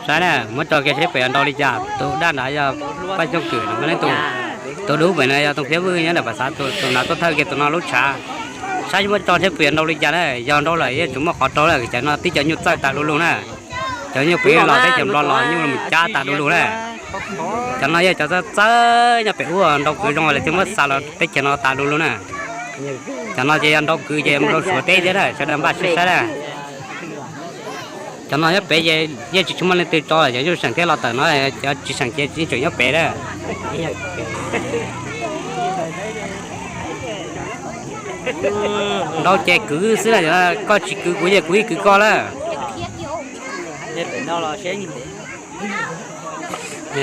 Saib na, muab tso kiag seb pem yuav nrau li cas. Tus daj nrad yog Paj Xyooj Kwm no, tus dub pem no yog Tooj Phiab Vwj nyob ntawm pas xav, tus nrad tuaj thawj kiag tus no lub tshav. Saib muab tso seb pem yuav nrau li cas na, yog nrau lawm yeej tsis muaj qhov rau lawm, cov no tib cov nyuj txawj tas du lug na. Cov nyuj pem los teb chaws Nplog los nyuj mus cab tas du lug na. Cov no yog cov txawj txawj nyob pem ub, nrau kwv zoo lawm thiaj muab xa los teb chaws no tas du lug na. Cov no ces yog nrau kwv ces mus rau Suav teb thiab na, sawv daws npaj siab saib na. Cov no nyob pem ces yeej tsis tshua muaj leej twg tso, cov nyuj seem thiab los tawm no, cov tsis seem ces yeej tseem nyob pem na. Nrau ces kwv xwb na, koj tsis kwv kuv ces kuv yeej kwv koj lawm.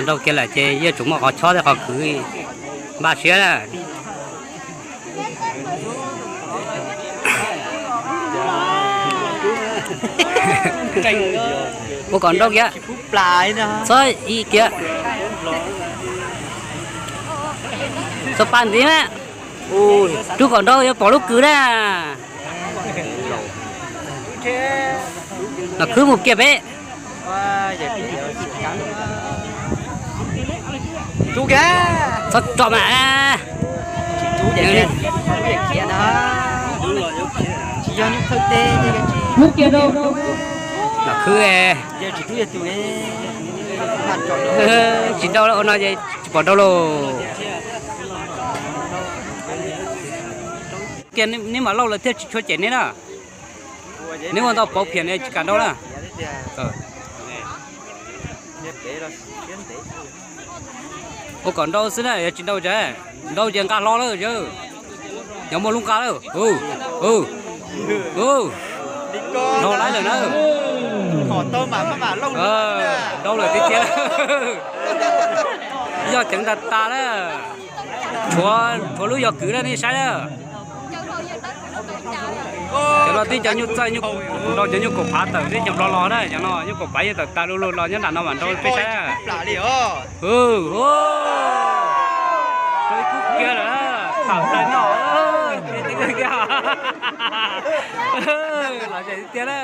Nrau kiag lawm ces yeej tseem muaj qhov chob thiab qhov kwv, npaj siab na. Ua kom nrau kiag, txhob ib kiag, txhob pab ntxiv na. Rub kom nrau yuav pom lub kwv na. Los khwb mus kiag peb. Txhob tso mas. Los khwb, tsis nrau ua no ces tsis pom nrau lauj. Kiag neb mam lauj lawm thiaj tsis tshua cem neb na. Neb ua ntau pauv phiam tsis kam nrau na. Ua kom nrau xwb na, yog tsis nrau ces, nrau ces nqa hlo lawm. Yog muaj lub nqa lawm. Nrau laib lawm na. Nrau lawm tiag tiag. Yog ceev tas tas na. Tshuav lub yog kwv na, nej saib na. Cov no tib cov nyuj txawj, nrau cov nyuj kaum phav tawm teb chaws Nplog los na, cov no nyuj kaum phav yeej tawm tas du lug los nyob nram no mam nrau peb saib na. Rau ib khub kiag lawm, tham plaws no. Los tiag tiag na.